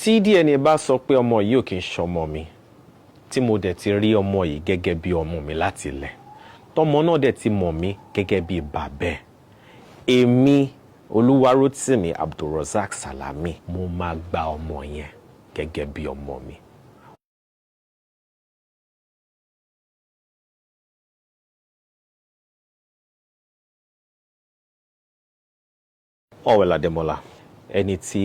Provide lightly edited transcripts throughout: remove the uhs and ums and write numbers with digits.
Tí DNA bá sọ pé ọmọ yìí ò kì í ṣọmọ mi, tí mo dẹ̀ ti rí ọmọ yìí gẹ́gẹ́ bí ọmọ mi láti ilẹ̀, tọmọ náà dẹ̀ ti mọ̀ mí gẹ́gẹ́ bí bàbá ẹ̀, èmi Olúwarótìmí Abdulrozak Salami, mo máa gba ọmọ yẹn gẹ́gẹ́ bí ọmọ mi. Allwell Adémọ́lá, ẹni tí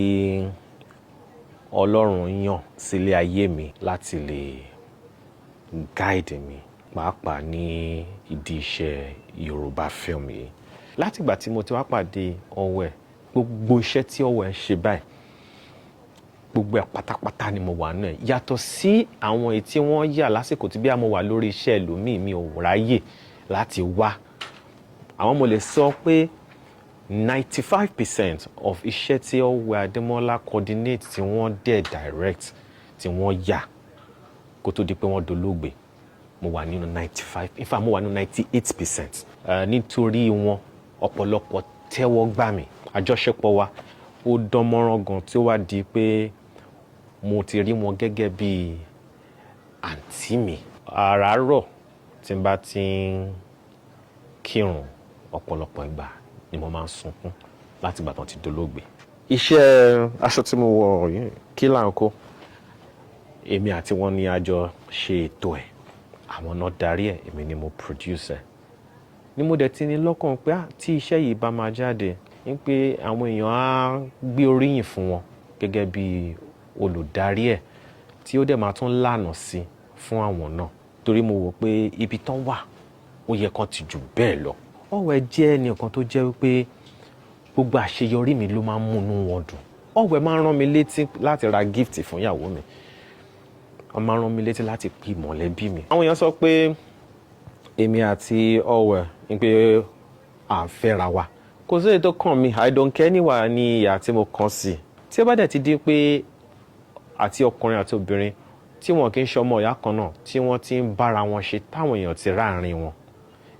Ọlọ́run yàn sílé ayé mi láti lè guide mi, pàápàá ní ìdí iṣẹ́ Yorùbá film yìí. Látìgbà tí mo ti wá pàdé Allwell, gbogbo iṣẹ́ tí Allwell ń ṣe báyìí, gbogbo ẹ̀ pátápátá ni mo wà nínú ẹ̀. Yàtọ̀ sí àwọn èyí tí wọ́n yà lásìkò tí bí mo wà lórí iṣẹ́ ẹlòmíì, mi ò ráyè láti wá. Àwọn mo lè sọ pé 95% of iṣẹ́ tí Allwell Adémọ́lá coordinate, tí wọ́n dẹ̀ direct, tí wọ́n yà kó tó di pé wọ́n dolóògbé, mo wà nínú 95, in fact mo wà nínú 98%. Nítorí wọn, ọ̀pọ̀lọpọ̀ tẹ́wọ́ gbà mí. Àjọṣepọ̀ wa ó dán mọ́rán gan, tí ó wá di pé mo ti rí wọn gẹ́gẹ́ bí àǹtí mi. Àràárọ̀ tí n bá ti ń kírun, ọ̀pọ̀lọpọ̀ ìgbà ni mo máa ń sunkún láti ìgbà tán ti dolóògbé. Iṣẹ́ aṣọ tí mo wọ̀ yìí, kí là ń kó, èmi àti wọn ni a jọ ṣe ètò ẹ̀. Àwọn náà darí ẹ̀, èmi ni mo produce ẹ̀. Ni mo dẹ̀ ti ní lọ́kàn pé tí iṣẹ́ yìí bá máa jáde, ní pé àwọn èèyàn á gbé oríyìn fún wọn gẹ́gẹ́ bí olùdarí ẹ̀, tí ó dẹ̀ máa tún lànà sí fún àwọn náà, torí mo wò pé ibi tán wà, ó yẹ kán ti jù bẹ́ẹ̀ lọ. Allwell jẹ́ ẹnìkan tó jẹ́ wípé gbogbo àṣeyọrí mi ló máa ń múnú wọn dùn. Allwell máa ń rán mi létí láti ra gift fún ìyàwó mi. Wọ́n máa ń rán mi létí láti pè mọ̀lẹ́bí mi. Àwọn èèyàn sọ pé èmi àti Allwell ń pé à ń fẹ́ra wa. Kò sí èyí tó kàn mí. I don't care níwà ní ìyà tí mo kàn sí. Tí ó bá dẹ̀ ti di pé àti ọkùnrin àti obìnrin tí wọn kì í ṣe ọmọ ìyá kan náà, tí wọ́n ti ń bára wọn ṣe, táwọn èèyàn ti ráàrin wọn,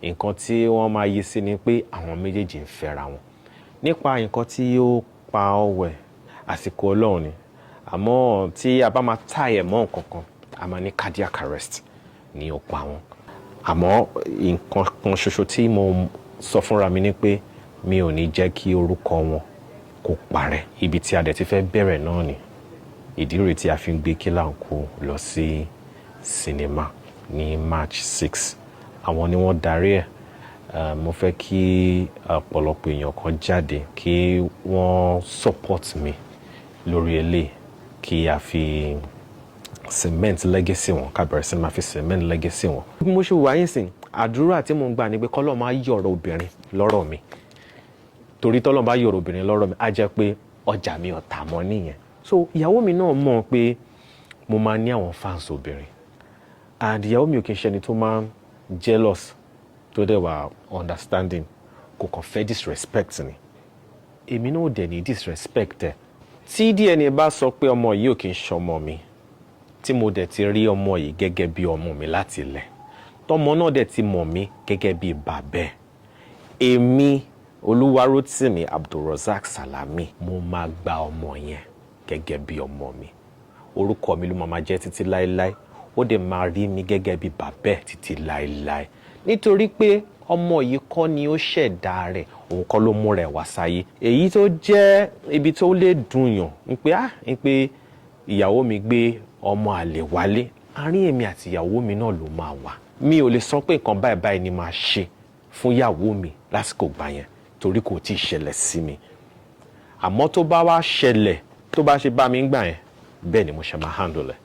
nǹkan tí wọ́n máa yí sí ni pé àwọn méjèèjì ń fẹ́ra wọn. Nípa nǹkan tí ó pa Allwell, àsìkò Ọlọ́run ni. Àmọ́ tí a bá máa tie ẹ̀ mọ́ nǹkan kan, a máa ní cardiac arrest ni ó pa wọ́n. Àmọ́ nǹkan kan ṣoṣo tí mo sọ fúnra mi ni pé mi ò ní jẹ́ kí orúkọ wọn kó parẹ́. Ibi tí a dẹ̀ ti fẹ́ bẹ̀rẹ̀ náà ni ìdí rèé tí a fi ń gbé Kílàńkó lọ sí sinimá ní March 6. Àwọn ni wọ́n darí ẹ̀. Mo fẹ́ kí ọ̀pọ̀lọpọ̀ èèyàn kan jáde kí wọ́n support mi lórí eléyìí, kí a fi cement legacy wọn, ká bẹ̀rẹ̀ sí máa fi cement legacy wọn. Bí mo ṣe wà yín sìn, àdúrà tí mò ń gbà ni pé k'Ọlọ́run máa yọ̀rọ̀ obìnrin lọ́rọ̀ mi, torí t'Ọlọ́run bá yọ̀rọ̀ obìnrin lọ́rọ̀ mi, á jẹ́ pé ọjà mi ò tà mọ́ nìyẹn. So ìyàwó mi náà mọ̀ pé mo máa ní àwọn fans obìnrin, and ìyàwó mi ò kí ń ṣe ẹni tó máa ń jealous, tó dẹ̀ wà understanding. Kò kàn fẹ́ disrespect ni. Èmi náà ò dẹ̀ ní disrespect ẹ̀. Tí DNA bá sọ pé ọmọ yìí ò kí ń ṣọmọ mi, tí mo dẹ̀ ti rí ọmọ yìí gẹ́gẹ́ bí ọmọ mi láti ilẹ̀, tọmọ náà dẹ̀ ti mọ̀ mí gẹ́gẹ́ bí bàbá ẹ̀, èmi Olúwarótìmí Abdulrozak Salami, mo máa gba ọmọ yẹn gẹ́gẹ́ bí ọmọ mi. Orúkọ mi ló máa jẹ́ títí láéláé. Ó dẹ̀ máa rí mi gẹ́gẹ́ bí bàbá ẹ̀ títí láéláé, nítorí pé ọmọ yìí kọ́ ni ó ṣẹ̀dá rẹ̀, òun kọ́ ló mú rẹ̀ wá sáyé. Èyí tó jẹ́ ibi tó lè dùn yàn ń pé ń pé ìyàwó mi gbé ọmọ àlè wálé, àárín èmi àti ìyàwó mi náà ló máa wà. Mi ò lè sọ pé nǹkan báyìí báyìí ni máa ṣe fún ìyàwó mi lásìkò gbà yẹn, torí kò tí ì ṣẹlẹ̀ sí mi. Àmọ́ tó bá wá ṣẹlẹ̀, tó bá ṣe bá mi ń gbà yẹn, bẹ́ẹ̀ ni mo ṣe máa handle ẹ̀.